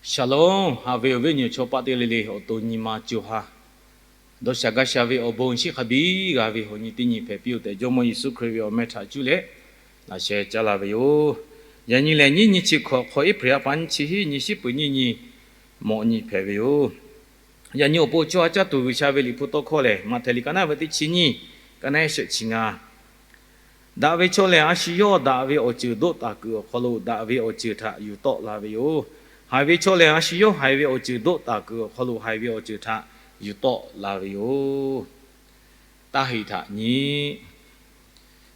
Shalom, haꞈ ve awˬ viˉ awˬ nyi chaw paˆ teˇ g'aˇ le le, awˬ to nyi ma co ha dawˇ sha gaˇ sha ve awˬ bon shiˉ hk'a biˇ g'a ve awˬ nyi teˇ nyi hpehꞈ piˇ-oˬ tehꞈ, Jawˇmawˇ Yeˍsuˆ Hkriꞈ ve awˬ meh htaꞈ cuˇ leh laꞈ sheh caˉ la ve yoˬ. Yaꞈ nyi lehˬ, nyiˇ nyi chi hkawꞈ hk'aw April ha pa nyiˇ chi hiˉ nyi shiˉ peuˍ nyiˇ nyi mawꞈ nyi hpehꞈ ve yoˬ. Yaꞈ nyi awˬ pon caˇ ha caˇ tuˬ G'uiˬsha ve Liꞈ hpu tawˇ hkawˇ lehˬ, Maꞈhtehˍ liꞈ ka naˉ ve teˇ chi nyiˇ, ka naˉ shehˆ chi ngaˇ. Daꞈ ve chaw lehˬ, a shu yawˇ daꞈ ve awˬ ceuˬ doˆ taˍ kuiˬ awˬ hk'aw lo daꞈ ve awˬ ceuˬ htaꞈ yuˬ tawˆ la ve yoˬ. Haiˬ ve chaw lehˬ, a shu yawˇ haiˬ ve awˬ ceuˬ doˆ taˍ kuiˬ awˬ hk'aw lo haiˬ ve awˬ ceuˬ htaꞈ yuˬ tawˆ la ve yoˬ. Taˇ heꞈ htaꞈ nyi.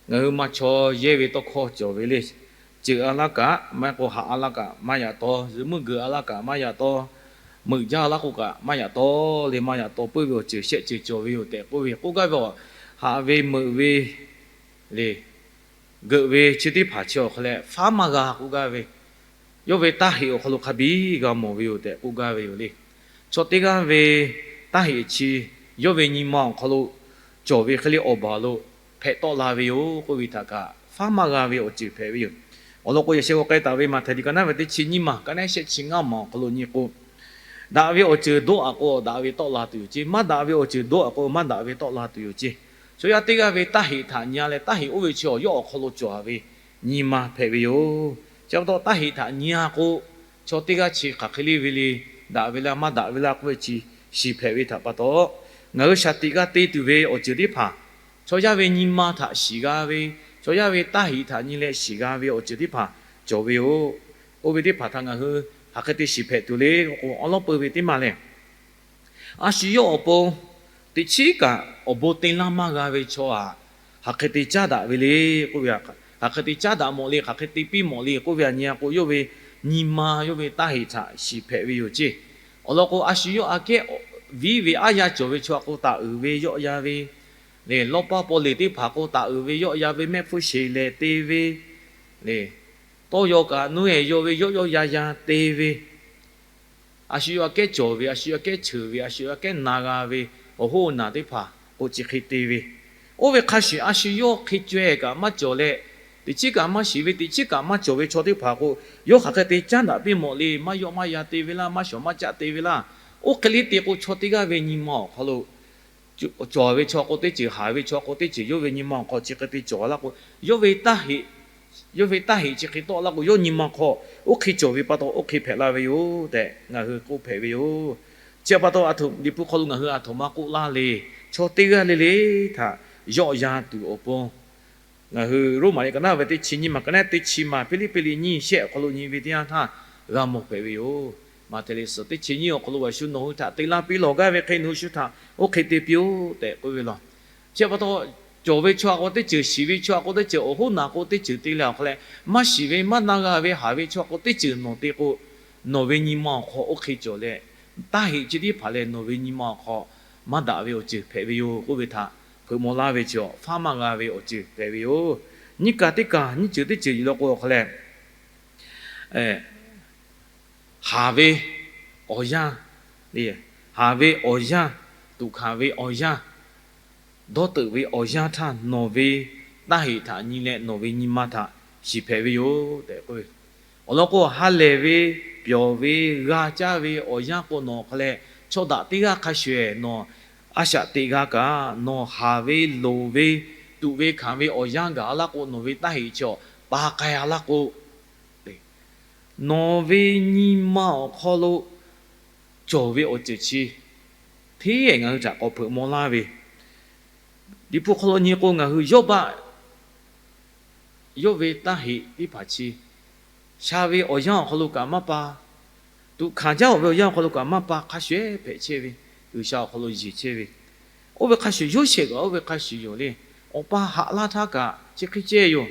Ngaˬ hui ma chaw yehˇ ve tawˇ hkawˇ cawˬ ve le. Ceuˬ a laˇ kaꞈ maˇ k'o, haꞈ a laˇ kaꞈ maˇ yaꞈ taw, zuhꞈ muiˉ geuꞈ a laˇ kaꞈ maˇ yaꞈ taw, meuꞈ jaˇ a laˇ k'o kaꞈ maˇ yaꞈ taw le, maˇ yaꞈ taw puiˉ ve awˬ ceuˬ shehˆ ceuˬ cawˬ ve yoˬ tehꞈ k'oˆ ve, k'oˆ gaˇ ve a, haꞈ ve meuꞈ ve le, geuꞈ ve chi teˇ hpaˍ chi awˬ hk'aw leh faˉ maˇ g'a k'oˆ gaˇ ve, yawˇ ve taˇ heꞈ awˬ hk'aw lo hk'a biˇ g'a mawˬ ve yoˬ tehꞈ k'oˆ gaˇ ve yoˬ le. Chaw teˇ g'aˇ ve taˇ heꞈ chi yawˇ ve nyi ma awˬ hk'aw lo cawˬ ve hk'e le awˬ baˬ lo hpehꞈ tawˆ la ve yoˬ k'oˆ ve htaꞈ kaꞈ, faˉ maˇ g'a ve awˬ ceuˬ hpehꞈ ve yoˬ. Awˬ lawn k'o, yaꞈ sheh g'aw k'ai taˍ ve Maꞈhtehˍ liꞈ ka naˉ ve teˇ chi nyiˇ maˬ, ka naˉ shehˆ chi ngaˇ maˬ awˬ hk'aw lo nyi k'o, daꞈ ve awˬ ceuˬ doˆ a k'o, daꞈ ve tawˆ la tuˬ yoˬ ceˇ. Maˇ daꞈ ve awˬ ceuˬ doˆ a k'o, maˇ daꞈ ve tawˆ la tuˬ yoˬ ceˇ. Chaw yaˇ teˇ g'aˇ ve taˇ heꞈ htaꞈ nyi a leh, taˇ heꞈ oˇ ve chi awˬ yawˇ awˬ hk'aw lo cawˬ ve nyi ma hpehꞈ ve yoˬ. Chi pa taw, taˇ heꞈ htaꞈ nyi a k'o, chaw teˇ g'aˇ chi hk'aˬ hk'e le ve le, daꞈ ve laˇ maˇ daꞈ ve laˇ k'oˆ ve chi shiˍ hpehꞈ ve htaꞈ pa taw, ngaˬ hui shaˍ tiꞈ g'a te tuˬ ve awˬ ceuˬ teˇ hpaˍ, chaw yaˇ ve nyi ma htaꞈ shiˍ g'a ve, chaw yaˇ ve taˇ heꞈ htaꞈ nyi leh shiˍ g'a ve awˬ ceuˬ teˇ hpaˍ cawˬ ve yoˬ. Oˇ ve teˇ hpaˍ htaꞈ ngaˬ hui hk'aˬ hk'e te shiˍ hpehꞈ tuˬ le k'o, awˉ lawˉ peu ve teˇ maˬ lehˬ, a shu yawˇ awˬ pon teꞈ chiˉ kaꞈ awˬ bon te laˇ maˇ g'a ve chaw aꞈ, hk'aˬ hk'e te caˉ daꞈ ve le k'oˆ ve, hk'aˬ hk'e te caˉ daꞈ mawˬ le, hk'aˬ hk'e te piˇ mawˬ le k'oˆ ve a nyi a k'o, yawˇ ve nyi ma, yawˇ ve taˇ heꞈ htaꞈ shiˍ hpehꞈ ve yoˬ ceˇ. Awˬ lawn k'o, a shu yawˇ aꞈ kehˉ viˉ ve aˉ yaˇ cawˬ ve chaw aꞈ k'o taˍ uiˍ ve yawˆ yan ve le, lawˇ paˇ paw leˬ teˇ hpaˍ k'o taˍ uiˍ ve yawˆ yan ve, mehˆ hpfuhˇ sheˍ lehˍ te ve le, tawˇ yaw kaꞈ nuˇ ehˍ yaw ve yawˆ yawˆ yan yan te ve, a shu yawˇ aꞈ kehˉ cawˬ ve, a shu yawˇ aꞈ kehˉ cheuˬ ve, a shu yawˇ aꞈ kehˉ na g'a ve, awˬ hoˉ naˬ teˇ hpaˍ k'o chi hk'e te ve, oˇ ve hk'a shuˍ a shu yawˇ hk'e caweh kaꞈ maˇ cawˬ leh, teꞈ chiˉ kaꞈ maˇ shiˍ ve, teꞈ chiˉ kaꞈ maˇ cawˬ ve chaw teˇ hpaˍ k'o, yawˇ hk'aˬ hk'e te caˉ daꞈ piˇ mawˬ le, maˇ yawˆ maˇ yan te ve laˇ, maˇ shawˍ maˇ caˆ te ve laˇ. Oˇ hk'e le te k'o, chaw teˇ g'aˇ ve nyi ma awˬ hk'aw lo cawˬ ve chaw k'o teˇ ceuˬ, haˍ ve chaw k'o teˇ ceuˬ, yawˇ ve nyi ma awˬ hk'aw chi hk'e te cawˬ laˇ k'o, yawˇ ve taˇ heꞈ, yawˇ ve taˇ heꞈ chi hk'e tawˆ laˇ k'o, yawˇ nyi ma hk'aw oˇ hk'e cawˬ ve pa taw, oˇ hk'e hpehꞈ la ve yoˬ tehꞈ ngaˬ hui k'oˆ hpehꞈ ve yoˬ. Chi pa taw, a htoꞈ Liꞈ hpu hk'aw lo ngaˬ hui a htoꞈ ma k'oˆ laˇ le, chaw teˇ g'aˇ le le htaꞈ yawˆ yan tuˬ awˬ pon, ngaˬ hui Roˉmaꞈ liꞈ ka naˉ ve teˇ chi nyiˇ maˬ, ka naˉ teˇ chi maˬ, Hpiˇliˇpiˆ liꞈ nyiˇ shehˆ awˬ hk'aw lo nyi ve teˇ yanˇ htaˇ g'a mawˬ hpehꞈ ve yoˬ. Maꞈhtehˍ liꞈ suhˍ teˇ chi nyiˇ awˬ hk'aw lo, Awˬ shu nawˬ hui htaꞈ te laˇ piˇ lawˬ gaˇ ve hk'e, nawˬ hui shu htaꞈ oˇ hk'e te piˇ-oˆ tehꞈ k'oˆ ve law. Chi pa taw, cawˬ ve chaw aꞈ k'o teˇ ceuˬ, shiˍ ve chaw aꞈ k'o teˇ ceuˬ, awˬ hoˉ naˬ k'o teˇ ceuˬ te leh awˬ hk'aw leh, maˇ shiˍ ve maˇ na g'a ve haˍ ve chaw aꞈ k'o teˇ ceuˬ nawˬ te k'o, nawˬ ve nyi ma awˬ hk'aw oˇ hk'e cawˬ leh, taˇ heꞈ chi teˇ hpaˍ lehˬ nawˬ ve nyi ma awˬ hk'aw maˇ daꞈ ve awˬ ceuˬ hpehꞈ ve yoˬ k'oˆ ve htaꞈ hpeuꞈ maw laˇ ve chi, faˉ maˇ g'a ve awˬ ceuˬ hpehꞈ ve yoˬ. Nyiˇ kaˬ teˇ kaˬ nyiˇ ceuˬ teˇ ceuˬ yuˬ law k'o awˬ hk'aw leh, haˍ ve awˬ yanˇ, haˍ ve awˬ yanˇ, tuꞈ hkanˍ ve awˬ yanˇ, dawˇ teuꞈ ve awˬ yanˇ htaˇ nawˬ ve taˇ heꞈ htaꞈ nyi leh nawˬ ve nyi ma htaꞈ shiˍ hpehꞈ ve yoˬ tehꞈ k'oˆ ve. Awˬ lawn k'o, ha lehˬ ve, pyawˬ ve, g'a caˇ ve awˬ yanˇ k'o nawˬ hk'aw leh chaw daꞈ teˇ g'aˇ hk'a shuˍ eˬ nawˬ a shaꞈ teꞈ g'a kaꞈ, nawˬ haˍ ve, loˍ ve, tuꞈ ve hkanˍ ve awˬ yanˇ gaˬ a laˇ k'o, nawˬ ve taˇ heꞈ chi awˬ pa k'ai a laˇ k'o, nawˬ ve nyi ma awˬ hk'aw lo cawˬ ve awˬ ceuˬ chi hteˇ ngaˬ hui htaꞈ k'awꞈ hpeuꞈ maw laˇ ve, Liꞈ hpu hk'aw lo nyi k'o ngaˬ hui Yawˇbaˆ yawˇ ve taˇ heꞈ teˇ hpaˍ chi sha ve awˬ yanˇ awˬ hk'aw lo kaꞈ maˇ pa, tuꞈ hkanˍ jaˇ-oˬ ve awˬ yanˇ awˬ hk'aw lo kaꞈ maˇ pa, hk'a shuˍ ehˉ hpehꞈ chehˇ ve, G'uiˬsha awˬ hk'aw lo yeˬ chehˇ ve. Oˇ ve hk'a shuˍ, Yoˇsehꞈ kaꞈ oˇ ve hk'a shuˍ yoˬ le. Awˬ pa haꞈ laˇ htaˇ kaꞈ chi hk'e ceh yoˬ.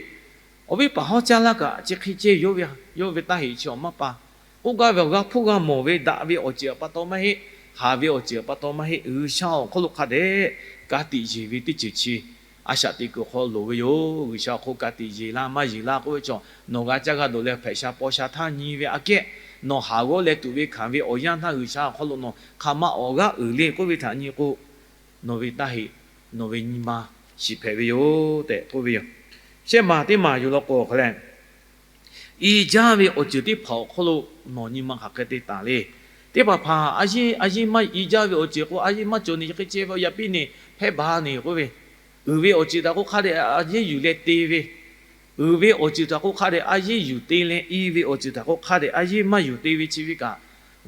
Awˬ viˉ paˍ hawˉ caˇ laˇ kaꞈ chi hk'e ceh yoˬ. Yawˇ ve taˇ heꞈ chi awˬ maˇ pa. K'oˆ gaˇ ve awˬ g'aˇ hpuˇ g'a mawˬ ve daꞈ ve awˬ ceuˬ pa taw maˇ heˆ, haˍ ve awˬ ceuˬ pa taw maˇ heˆ, G'uiˬsha awˬ hk'aw lo hk'a dehꞈ ka tiꞈ yeˬ ve teˇ ceuˬ chi a shaꞈ teꞈ kuiˬ hk'aw loˍ ve yoˬ. G'uiˬsha awˬ hk'aw ka tiꞈ yeˬ laˇ maˇ yeˬ laˇ k'oˆ ve chaw, nawˬ g'a caˇ g'a dawˬ leh hpehꞈ sha paw sha htaˇ nyi ve aꞈ kehˉ, nawˬ haˍ g'awˇ leh tuꞈ ve hkanˍ ve awˬ yanˇ htaˇ G'uiˬsha awˬ hk'aw lo nawˬ hk'a ma awˬ g'aˇ uiˍ le k'oˆ ve htaꞈ nyi k'o, nawˬ ve taˇ heꞈ, nawˬ ve nyi ma shiˍ hpehꞈ ve yoˬ tehꞈ k'oˆ ve yoˬ. Shehˆ maˬ teˇ maˬ yuˬ law k'o awˬ hk'aw leh, I jaˇ ve awˬ ceuˬ teˇ hpaˍ awˬ hk'aw lo nawˬ nyi ma hk'aˬ hk'e te taˍ le. Teˇ hpaˍ hpaˍ a yeˇ, a yeˇ maˇ i jaˇ ve awˬ ceuˬ k'o, a yeˇ maˇ cawˬ ni, chi hk'e ceh ve awˬ yaꞈ piˇ ne hpehˇ baˬ ne k'oˆ ve, uiˍ ve awˬ ceuˬ htaꞈ k'oˆ hk'a dehꞈ a yeˇ yuˬ leh te ve, uiˍ ve awˬ ceuˬ htaꞈ k'oˆ hk'a dehꞈ a yeˇ yuˬ te leh, i ve awˬ ceuˬ htaꞈ k'oˆ hk'a dehꞈ a yeˇ maˇ yuˬ te ve chi ve kaꞈ,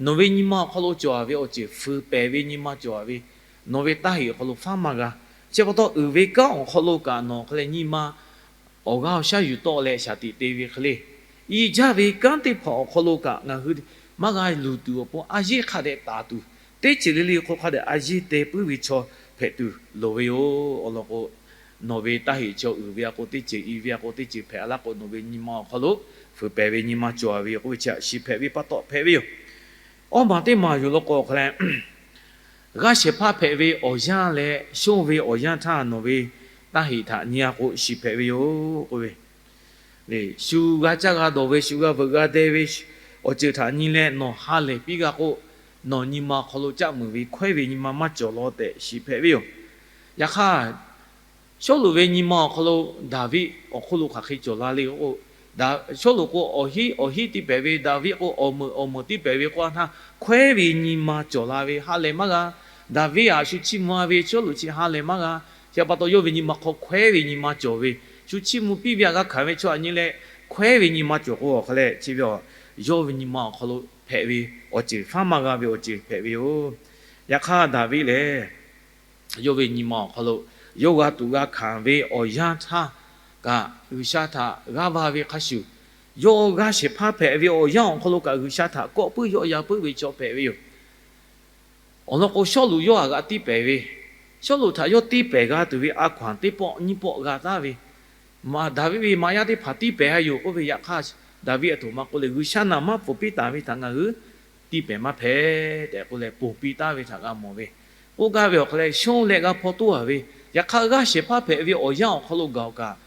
nawˬ ve nyi ma awˬ hk'aw lo cawˬ ve awˬ ceuˬ fuiˍ pehˍ ve nyi ma cawˬ ve, nawˬ ve taˇ heꞈ awˬ hk'aw lo faˉ maˇ g'a. Chi pa taw uiˍ ve kanˉ awˬ hk'aw lo kaꞈ nawˬ hk'e leh nyi ma awˬ g'aˇ awˬ shaˉ yuˬ tawˆ leh shaˍ tiꞈ te ve hk'e le, i jaˇ ve kanˉ teˇ hpaˍ awˬ hk'aw lo kaꞈ ngaˬ hui maˇ g'a luˬ tuˬ awˬ pon a yeˇ hk'a dehꞈ taˍ tuˬ, teˇ ceuˬ le le hk'o hk'a dehꞈ a yeˇ te puiˉ ve chaw hpehꞈ tuˬ loˍ ve yoˬ. Awˬ lawn k'o, nawˬ ve taˇ heꞈ chaw uiˍ ve a k'o teˇ ceuˬ, i ve a k'o teˇ ceuˬ hpehꞈ laˇ k'o, nawˬ ve nyi ma awˬ hk'aw lo fuiˍ pehˍ ve nyi ma cawˬ ve k'oˆ ve chi a shiˍ hpehꞈ ve pa taw hpehꞈ ve yoˬ. Awˇ maˬ teˇ maˬ yoˬ law k'o hk'a leh, g'aˇ shehˍ hpaˇ hpehꞈ ve awˬ yanˇ leh shonˇ ve awˬ yanˇ htaˇ nawˬ ve taˇ heꞈ htaꞈ nyi a k'o shiˍ hpehꞈ ve yoˬ k'oˆ ve, shu g'a caˇ g'a dawˬ ve, shu g'a veuꞈ g'a deh ve awˬ ceuˬ htaꞈ nyi leh nawˬ ha lehˬ piˇ g'a k'o, nawˬ nyi ma awˬ hk'aw lo caˆ muiˬ ve hkawehˉ ve nyi ma maˇ cawˬ law tehꞈ shiˍ hpehꞈ ve yoˬ. Yaꞈ hk'aˇ, Sawˉluꞈ ve nyi ma awˬ hk'aw lo Daˍviˆ awˬ hk'oˆ lo hk'aˬ hk'e cawˬ la le k'o, Sawˉluꞈ k'o awˬ hiˉ awˬ hiˉ tiˇ pehˍ ve, Daˍviˆ k'o awˬ meuꞈ awˬ meuꞈ tiˇ pehˍ ve k'o, a htaˇ hkawehˉ ve nyi ma cawˬ la ve ha lehˬ maˇ g'a. Daˍviˆ aꞈ shu chiˇ mvuh ve, Sawˉluꞈ chi ha lehˬ maˇ g'a. Chi pa taw yawˇ ve nyi ma hk'aw hkawehˉ ve nyi ma cawˬ ve, shu chiˇ mvuh piˇ ve aꞈ g'a hkanˍ ve chaw aꞈ nyi leh hkawehˉ ve nyi ma cawˬ k'o awˬ hk'a leh chi ve a, yawˇ ve nyi ma awˬ hk'aw lo hpehꞈ ve awˬ ceuˬ faˉ maˇ g'a ve awˬ ceuˬ hpehꞈ ve yoˬ. Yaꞈ hk'aˇ Daˍviˆ lehˬ, yawˇ ve nyi ma awˬ hk'aw lo yawˇ g'a tuꞈ g'a hkanˍ ve awˬ yanˇ htaˇ kaꞈ G'uiˬsha htaꞈ g'aˇ va ve hk'a shuˍ, yawˇ g'aˇ shehˍ hpaˇ hpehꞈ ve awˬ yanˇ awˬ hk'aw lo kaꞈ G'uiˬsha htaꞈ kawˆ puiˉ yawˆ yan puiˉ ve chaw hpehꞈ ve yoˬ. Awˬ lawn k'o, Sawˉluꞈ yawˇ aꞈ g'a tiˇ pehˍ ve, Sawˉluꞈ htaꞈ yawˇ tiˇ pehˍ g'a tuˬ ve a hkaw anˬ teˇ pawˆ nyiˇ pawˆ g'a taˉ ve, Daˍviˆ ve maꞈ yaˇ teˇ hpaˍ tiˇ pehˍ a yoˬ k'oˆ ve, yaꞈ hk'aˇ Daˍviˆ aˬ htoꞈ ma k'oˆ leh, G'uiˬsha naˍ maˇ pfuhˍ piˇ taˍ ve htaꞈ ngaˬ hui tiˇ pehˍ maˇ hpehꞈ tehꞈ k'oˆ leh ponˬ piˇ taˉ ve htaꞈ g'a mawˬ ve. K'oˆ gaˇ ve awˬ hk'a leh, shonˇ leh g'a hpaw toˇ a ve, yaꞈ hk'aˇ g'aˇ shehˍ hpaˇ hpehꞈ ve awˬ yanˇ awˬ hk'aw lo gaˬ awˬ kaꞈ,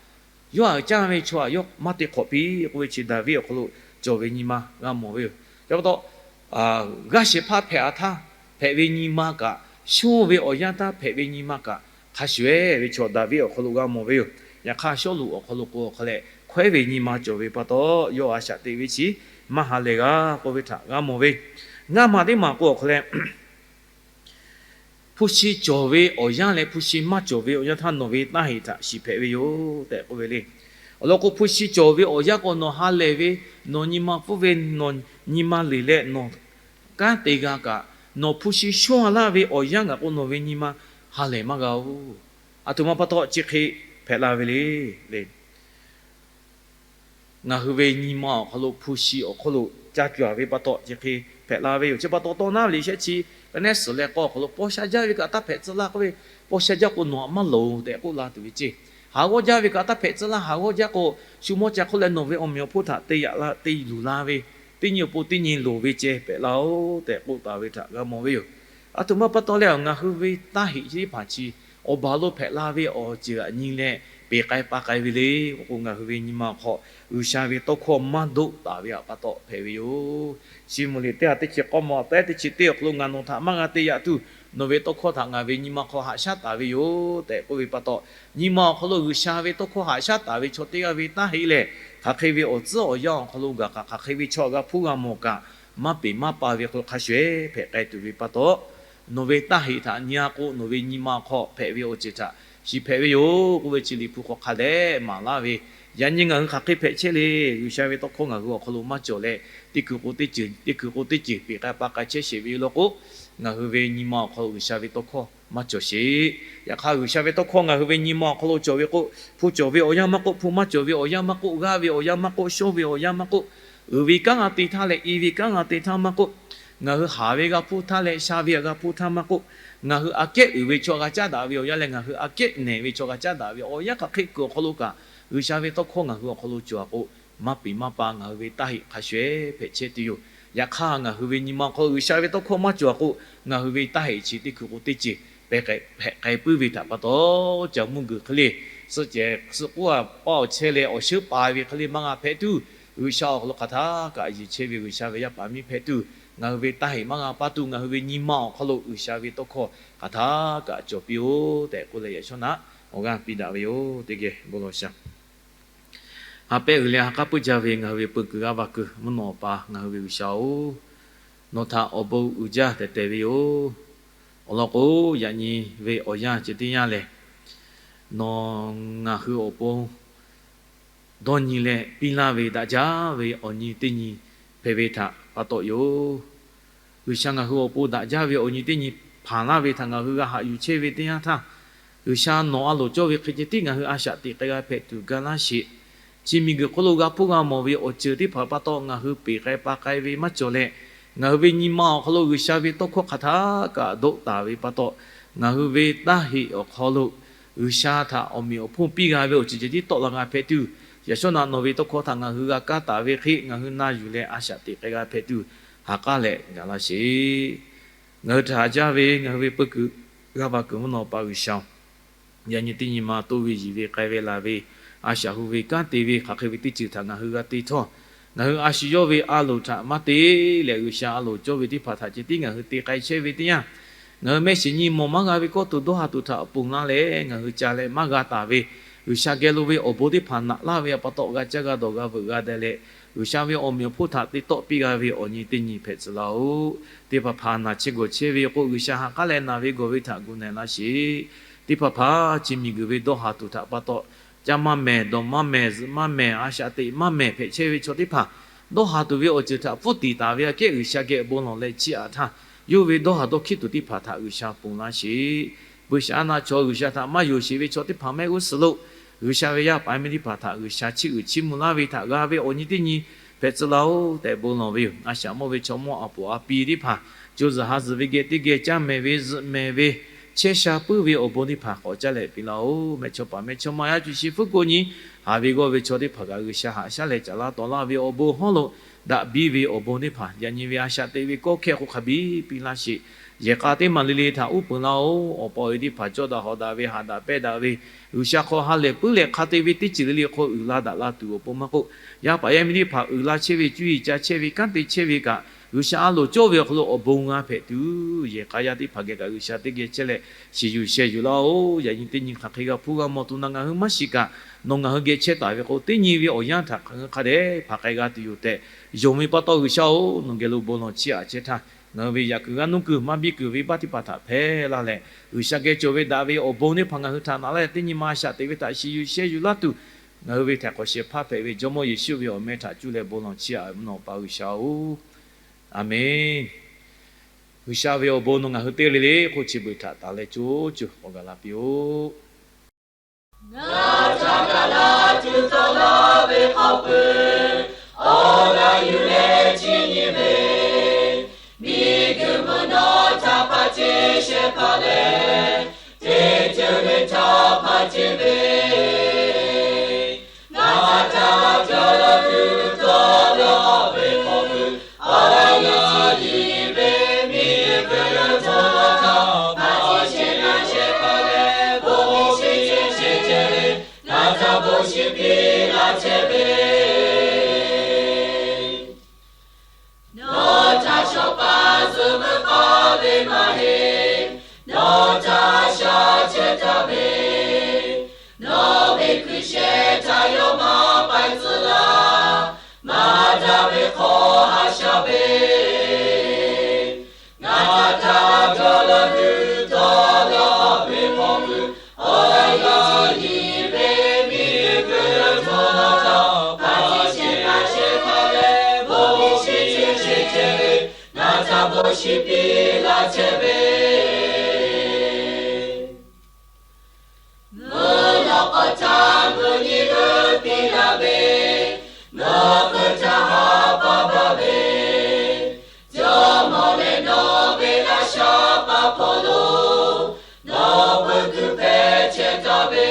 yawˇ aꞈ caˇ ve chaw aꞈ yawˇ maˇ te hk'awꞈ piˇ k'oˆ ve chi Daˍviˆ awˬ hk'aw lo cawˬ ve nyi ma g'a mawˬ ve yoˬ. Chi pa taw, g'aˇ shehˍ hpaˇ hpehꞈ a htaˇ hpehꞈ ve nyi ma kaꞈ, shonˇ ve awˬ yanˇ htaˇ hpehꞈ ve nyi ma kaꞈ, hk'a shuˍ ehˉ ve chaw Daˍviˆ awˬ hk'aw lo g'a mawˬ ve yoˬ. Yaꞈ hk'aˇ Sawˉluꞈ awˬ hk'aw lo k'o awˬ hk'a leh hkawehˉ ve nyi ma cawˬ ve pa taw, yawˇ a shaꞈ teꞈ ve chi maˇ ha lehˬ g'a k'oˆ ve htaꞈ g'a mawˬ ve. Ngaˇ maˬ teˇ maˬ k'o awˬ hk'a leh, hpu shi cawˬ ve awˬ yanˇ leh hpu shi maˇ cawˬ ve awˬ yanˇ htaˇ nawˬ ve taˇ heꞈ htaꞈ shiˍ hpehꞈ ve yoˬ tehꞈ k'oˆ ve le. Awˬ lawn k'o, hpu shi cawˬ ve awˬ yanˇ k'o nawˬ ha lehˬ ve, nawˬ nyi ma pfuhˇ ve, nawˬ nyi ma leˬ leh nawˬ kanˉ te g'a kaꞈ, nawˬ hpu shi shonˇ a laˇ ve awˬ yanˇ gaˬ k'o nawˬ ve nyi ma ha lehˬ maˇ g'a oˬ. Aˬ htoꞈ ma pa taw chi hk'e hpehꞈ la ve le. Ngaˬ hui ve nyi ma awˬ hk'aw lo hpu shi awˬ hk'aw lo ca cuˬ a ve pa taw chi hk'e hpehꞈ la ve yoˬ. Chi pa taw tawˇ naˉ ve liꞈ shehˆ chi ka nehˉ suhˍ leh k'aw awˬ hk'aw lo, paw sha jaˇ ve kaꞈ taˇ hpehꞈ tcuh laˇ k'oˆ ve, paw sha jaˇ k'o nawˬ aꞈ maˇ loˍ tehꞈ k'oˆ la tuˬ ve ceˇ. Haˍ g'awˇ jaˇ ve kaꞈ taˇ hpehꞈ tcuh laˇ. Haˍ g'awˇ jaˇ k'o, shu mawˇ ca hk'oˆ leh nawˬ ve awˬ meꞈ awˬ hponˇ htaꞈ te yaꞈ la te luˬ la ve, teˇ nyi awˬ pon teˇ nyi loˍ ve ceh hpehꞈ la oˬ tehꞈ k'oˆ taˍ ve htaꞈ g'a mawˬ ve yoˬ. Aˬ htoꞈ ma pa taw leh, ngaˬ hui ve taˇ heꞈ chi teˇ hpaˍ chi awˬ baˬ lo hpehꞈ la ve awˬ ceuˬ aꞈ nyi leh peˬ k'ai pa k'ai ve le k'o, ngaˬ hui ve nyi ma awˬ hk'aw G'uiˬsha ve tawˇ hkawˇ maˇ doˆ taˍ ve pa taw hpehꞈ ve yoˬ. Chi mvuhˇ liꞈ teˇ ha teˇ chi k'awˇ mawˬ tehˉ teˇ chi teˇ awˬ hk'aw lo ngaˬ nawˬ htaꞈ maˇ g'a te yaꞈ tuˬ, nawˬ ve tawˇ hkawˇ htaꞈ ngaˬ ve nyi ma hk'aw haꞈ shaˉ taˍ ve yoˬ tehꞈ k'oˆ ve pa taw, nyi ma awˬ hk'aw lo G'uiˬsha ve tawˇ hkawˇ haꞈ shaˉ taˍ ve chaw teˇ g'aˇ ve taˇ heꞈ lehˬ, hk'aˬ hk'e ve awˬ tcuhˉ awˬ yanˇ awˬ hk'aw lo gaˬ kaꞈ, hk'aˬ hk'e ve chaw g'a hpuˇ g'a mawˬ kaꞈ, maˇ peˬ maˇ pa ve hk'aw lo hk'a shuˍ ehˉ hpehꞈ k'ai tuˬ ve pa taw, nawˬ ve taˇ heꞈ htaꞈ nyi a k'o, nawˬ ve nyi ma awˬ hk'aw hpehꞈ ve awˬ ceuˬ htaꞈ shiˍ hpehꞈ ve yoˬ k'oˆ ve chi liꞈ hpu hk'aw hk'a dehꞈ maˍ laˇ ve. Yaꞈ nyi ngaˬ hui hk'aˬ hk'e hpehꞈ chehˇ le. G'uiˬsha ve tawˇ hkawˇ ngaˬ hui awˬ hk'aw lo maˇ cawˬ leh, teˇ kuiˬ k'o teˇ ceuˬ, teˇ kuiˬ k'o teˇ ceuˬ peˬ k'ai pa k'ai chehˇ sheˍ ve yoˬ law k'o, ngaˬ hui ve nyi ma awˬ hk'aw lo G'uiˬsha ve tawˇ hkawˇ maˇ cawˬ sheˍ. Yaꞈ hk'aˇ, G'uiˬsha ve tawˇ hkawˇ ngaˬ hui ve nyi ma awˬ hk'aw lo cawˬ ve k'o, hpu cawˬ ve awˬ yanˇ maˇ k'oˆ, hpu maˇ cawˬ ve awˬ yanˇ maˇ k'oˆ, g'aˇ ve awˬ yanˇ maˇ k'oˆ, shonˇ ve awˬ yanˇ maˇ k'oˆ, uiˍ ve kanˉ g'a te htaˇ leh i ve kanˉ g'a te htaˇ maˇ k'oˆ, ngaˬ hui haˍ ve g'a hpuˇ htaˇ leh sha ve g'a hpuˇ htaˇ maˇ k'oˆ, ngaˬ hui aꞈ kehˉ uiˍ ve chaw g'a caˉ daꞈ ve awˬ yanˇ leh ngaˬ hui aꞈ kehˉ nehˬ ve chaw g'a caˉ daꞈ ve awˬ yanˇ hk'aˬ hk'e kuiˬ awˬ hk'aw lo kaꞈ, G'uiˬsha ve tawˇ hkawˇ ngaˬ hui awˬ hk'aw lo cawˬ a k'o, maˇ peˬ maˇ pa ngaˬ hui ve taˇ heꞈ hk'a shuˍ ehˉ hpehꞈ chehˇ tuˬ yoˬ. Yaꞈ hk'aˇ, ngaˬ hui ve nyi ma awˬ hk'aw lo G'uiˬsha ve tawˇ hkawˇ maˇ cawˬ a k'o, ngaˬ hui ve taˇ heꞈ chi teˇ kuiˬ k'o teˇ ceuˬ hpehꞈ k'ai puiˉ ve htaꞈ pa taw, caˬ mvuhˇ g'uiˬ hk'e le, suhˆ cehˬ suhˆ k'oˆ a paˇ awˬ chehˇ leh awˬ shuˉ pa ve hk'e le maˇ g'a hpehꞈ tuˬ, G'uiˬsha awˬ hk'aw lo hk'aˬ htaˇ kaꞈ yeˬ chehˇ ve G'uiˬsha ve yaˇ paˍ miˇ hpehꞈ tuˬ, ngaˬ hui ve taˇ heꞈ maˇ g'a pa tuˬ, ngaˬ hui ve nyi ma awˬ hk'aw lo G'uiˬsha ve tawˇ hkawˇ hk'aˬ htaˇ kaꞈ cawˬ piˇ-oˆ tehꞈ k'oˆ leh, yaꞈ shawˉ naꞈ awˬ g'aˇ piˇ daꞈ ve yoˬ. Teˇ geh bon lawˬ shaˍ. Ha pehˇ uiˍ leh ha k'aˉ puiˉ jaˇ ve ngaˬ hui ve peu kuiˬ g'aˇ va kuiˬ mvuhˇ naw awˬ pa, ngaˬ hui ve G'uiˬsha-oˬ, nawˬ htaꞈ awˬ bon uiˍ jaˇ tehˬ tehˬ ve yoˬ. Awˬ lawn k'o, yaꞈ nyi ve awˬ yanˇ ceh teˇ yanˇ lehˬ, nawˬ ngaˬ hui awˬ pon dawˇ nyi leh piˇ laˇ ve daꞈ jaˇ ve awˬ nyi teˇ nyi hpehꞈ ve htaꞈ pa taw yoˬ. G'uiˬsha ngaˬ hui awˬ pon daꞈ jaˇ ve awˬ nyi teˇ nyi hpanˍ laˇ ve htaꞈ ngaˬ hui g'a haꞈ yuˬ chehˇ ve teˇ yanˇ htaˇ, G'uiˬsha nawˬ a loˍ cawˇ ve hk'e ceh tiˉ ngaˬ hui a shaꞈ teꞈ k'ai g'a hpehꞈ tuˬ ga laˇ sheˍ. Chi miˬguiˬ hk'oˆ lo g'a hpuˇ g'a mawˬ ve awˬ ceuˬ teˇ hpaˍ pa taw ngaˬ hui peˬ k'ai pa k'ai ve maˇ cawˬ leh, ngaˬ hui ve nyi ma awˬ hk'aw lo G'uiˬsha ve tawˇ hkawˇ hk'aˬ htaˇ kaꞈ doˆ taˍ ve pa taw, ngaˬ hui ve taˇ heꞈ awˬ hk'aw lo G'uiˬsha htaꞈ awˬ meꞈ awˬ hponˇ piˇ g'a ve awˬ ceuˬ ceh tiˉ tawˆ la g'a hpehꞈ tuˬ, yaꞈ shawˉ naꞈ nawˬ ve tawˇ hkawˇ htaꞈ ngaˬ hui g'a kaˇ taˍ ve hk'e ngaˬ hui na yuˬ leh a shaꞈ teꞈ k'ai g'a hpehꞈ tuˬ, ha k'aˉ leh ga laˇ sheˍ. Ngaˬ hui htaꞈ haꞈ jaˇ ve ngaˬ hui ve peu kuiˬ g'aˇ va kuiˬ mvuhˇ naw pa G'uiˬsha-oˬ, yaꞈ nyi teˇ nyi ma toˇ ve yiˬ ve k'ai ve laˬ ve, a shaꞈ hu ve kanˉ te ve hk'aˬ hk'e ve teˇ ceuˬ htaꞈ ngaˬ hui g'a te htawˇ, ngaˬ hui a shu yawˇ ve a loˍ htaꞈ maˇ te leh G'uiˬsha a loˍ cawˇ ve teˇ hpaˍ htaꞈ ceh tiˉ ngaˬ hui te k'ai chehˇ ve teˇ yanˇ, ngaˬ hui mehˆ shiˍ nyi mawˬ maˇ g'a ve kawˇ tuˬ dawˇ ha tuˬ htaꞈ ponˬ laˇ leh ngaˬ hui ca leh maˇ g'a taˍ ve, G'uiˬsha geh lo ve awˬ bon teˇ hpaˍ naꞈ laˇ ve a pa taw g'a caˇ g'a dawˬ g'a veuꞈ g'a deh leh, G'uiˬsha ve awˬ meꞈ awˬ hponˇ htaꞈ te tawˆ piˇ g'a ve awˬ nyi teˇ nyi hpehꞈ tcuh laˇ-oˆ. Teˇ hpaˍ hpaˍ naˬ chehˇ gawˬ chehˇ ve k'o, G'uiˬsha ha k'aˉ leh naˬ ve gawˬ ve htaꞈ gu na-e laˇ sheˍ. Teˇ hpaˍ hpaˍ chi miˬguiˬ ve dawˇ ha tuˬ htaꞈ pa taw, caˇ maˇ mehˍ, dawˬ maˇ mehˍ, zuhꞈ maˇ mehˍ, a shaꞈ teꞈ maˇ mehˍ hpehꞈ chehˇ ve chaw teˇ hpaˍ, dawˇ ha tuˬ ve awˬ ceuˬ htaꞈ pfuhˇ tiˍ taˍ ve aꞈ kehˉ G'uiˬsha geh bon lawˬ leh chiˇ aꞈ htaˇ, yawˇ ve dawˇ ha dawˇ hkiˆ tuˬ teˇ hpaˍ htaꞈ G'uiˬsha ponˬ laˇ sheˍ. Buiˇshaˆaˉnaˆ chaw G'uiˬsha htaꞈ maˇ yonˍ sheˍ ve chaw teˇ hpaˍ mehˆ g'uˇ suhˍ lo, G'uiˬsha ve yaˇ paˍ yaˇ miˇ teˇ hpaˍ htaꞈ G'uiˬsha chiˇ uiˍ chiˇ mvuh laˇ ve htaꞈ g'a ve awˬ nyi teˇ nyi hpehꞈ tcuh laˇ-oˆ tehꞈ bon lawˬ ve yoˬ. A shaꞈ mawˇ ve chaw mawˇ a poˍ a pi teˇ hpaˍ, co zuhˬ ha zuhˬ ve geh teˇ geh caˇ mehˍ ve zuhꞈ mehˍ ve, chehˇ sha puiˉ ve awˬ bon teˇ hpaˍ k'awꞈ caˇ leh piˇ laˇ-oˆ. Mehˆ chaw paˍ mehˆ chaw ma yaˇ cuˇ shi fuˉ ko nyi, haˍ ve g'awˇ ve chaw teˇ hpaˍ kaꞈ G'uiˬsha haꞈ shaˉ leh caˍ laˇ tawˍ laˇ ve awˬ bon hawˉ lo, daꞈ biˇ ve awˬ bon teˇ hpaˍ yaꞈ nyi ve a shaꞈ teꞈ ve kawˇ hkehˇ hk'oˆ hk'a biˇ piˇ laˇ sheˍ. Yehˬ k'a teˇ maˬ le le htaꞈ uˉ peunˍ laˇ-oˆ. Awˬ pa awˬ e teˇ hpaˍ cawˇ daꞈ hawˍ daꞈ ve, haꞈ daꞈ pehnˇ daꞈ ve, G'uiˬsha hk'aw ha lehˬ puiˉ leh hk'a te ve teˇ ceuˬ le le hk'aw uiˍ la daꞈ la tuˬ awˬ pon maˇ k'oˆ, yaˇ paˍ yaˇ miˇ teˇ hpaˍ uiˍ la chehˇ ve, cuˇ yiˍ ca chehˇ ve, kanˉ te chehˇ ve kaꞈ G'uiˬsha a loˍ cawˇ ve awˬ hk'aw lo awˬ bon g'a hpehꞈ tuˬ, yehˬ k'a yaˇ teˇ hpaˍ geh kaꞈ G'uiˬsha teˇ geh chehˇ leh shiˍ yuˬ sheh yuˬ laˇ-oˆ. Yaꞈ nyi teˇ nyi hk'aˬ hk'e g'a hpuˇ g'a mawˬ tuˬ na ngaˬ hui maˇ shiˍ kaꞈ, nawˬ ngaˬ hui geh chehˇ taˍ ve k'o, teˇ nyi ve awˬ yanˇ htaꞈ ngaˬ hui hk'a dehꞈ hpanˍ k'ai g'a tuˬ yoˬ tehꞈ yonˍ ve pa taw, G'uiˬsha-oˬ, nawˬ geh lo bon lawˬ chiˇ aꞈ chehˇ htaˇ, ngaˬ hui ve yaꞈ kuiˬ g'aˇ nuˇ kuiˬ maˇ biˇ kuiˬ venˇbaˆ teˇ hpaˍ htaꞈ hpehˇ laˇ leh, G'uiˬsha geh cawˬ ve daꞈ ve awˬ bon teˇ hpaˍ ngaˬ hui htaꞈ naꞈ laˇ leh teˇ nyi ma a shaꞈ teꞈ ve htaꞈ shiˍ yuˬ sheh yuˬ laˇ tuˬ, ngaˬ hui ve htaiˍ hk'awꞈ shehˍ hpaˇ hpehꞈ ve Jawˇmawˇ Yeˍsuˆ ve awˬ meh htaꞈ cuˇ leh bon lawˬ chiˇ aꞈ mvuhˇ naw pa G'uiˬsha-oˬ, Aˍmenˬ. G'uiˬsha ve awˬ bon nawˬ ngaˬ hui teˇ g'aˇ le le k'oˆ chi beuꞈ htaꞈ taˍ leh co co k'awꞈ gaˬ la piˇ-oˆ. Ngaˬ htaꞈ gaˬ la tuˬ dawˇ laˇ ve hk'a peu-eˬ, awˬ g'aˇ yuˬ leh chiˇ nyi ve, miˬguiˬ mvuhˇ naw htaꞈ hpaˇ ceˇ shehˍ hpaˇ leh, teˇ ceuˬ le htaꞈ hpaˇ ceˇ ve, ngaˬ htaꞈ gaˬ la tuˬ dawˇ laˇ ve hk'a peu-eˬ, awˬ g'aˇ yuˬ ve miˬguiˬ mvuhˇ naw htaꞈ hpaˇ ceˇ shehˍ hpaˇ leh, bon shiˍ chehˇ chehˇ ve, ngaˬ htaꞈ bon shiˍ piˇ laˇ chehˇ ve, nawˬ htaꞈ shawˍ paˇ zuhꞈ meuˇ k'aˇ ve maˇ heˆ. Nawˬ htaꞈ a shaꞈ chehˇ taˍ ve, nawˬ ve hkui sheh htaꞈ yawˇ maˇ k'ai tcuh laˇ. Maˇ daꞈ ve hk'aw haꞈ shaˉ ve, ngaˬ htaꞈ gaˬ la tuˬ dawˇ laˇ ve hk'a peu-eˬ, awˬ g'aˇ yuˬ ve miˬguiˬ mvuhˇ naw htaꞈ hpaˇ ceˇ shehˍ hpaˇ leh, bon shiˍ chehˇ chehˇ ve, ngaˬ htaꞈ bon shiˍ piˇ laˇ chehˇ ve, mvuhˇ naw k'aw htaˇ mvuhˇ nyi g'uiˇ piˇ laˇ ve, mvuhˇ hk'oˆ htaꞈ ha pa baˬ ve, Jawˇmawˇ leh nawˬ ve laˇ sha pa hk'aw lo, nawˬ peu kuiˬ hpehꞈ chehˇ taˍ ve,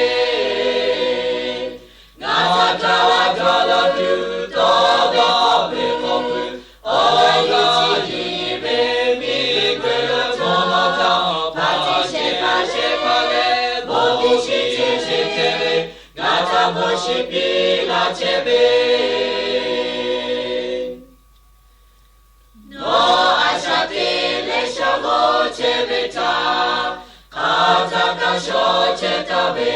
ngaˬ htaꞈ gaˬ la tuˬ dawˇ laˇ ve hk'a peu-eˬ, awˬ g'aˇ yuˬ ve miˬguiˬ mvuhˇ naw htaꞈ hpaˇ ceˇ shehˍ hpaˇ shehˍ hpaˇ leh, bon shiˍ chehˇ chehˇ ve, ngaˬ htaꞈ bon shiˍ piˇ laˇ chehˇ ve, nawˬ a shaꞈ teꞈ leh shaˉ hoꞈ chehˇ ve htaꞈ hk'aˬ htaˇ kaꞈ shawˍ chehˇ taˍ ve,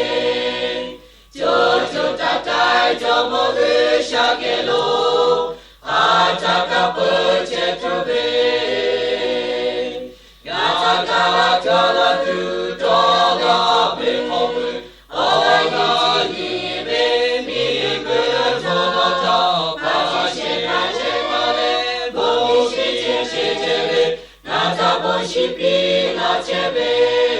co co taiˍ taiˍ Jawˇmawˇ G'uiˬsha geh lo a htaꞈ kaꞈ peuˬ chehˇ tuˬ ve, ngaˬ htaꞈ kaꞈ ca laˇ tuˬ dawˇ laˇ ve k'awꞈ peuˬ. Awˬ laꞈ g'a nyi ve miˬguiˬ chaw htaꞈ hk'a shehˍ hpaˇ chehˇ taˍ leh, bon shiˍ chehˇ chehˇ ve, ngaˬ htaꞈ bon shiˍ piˇ laˇ chehˇ ve,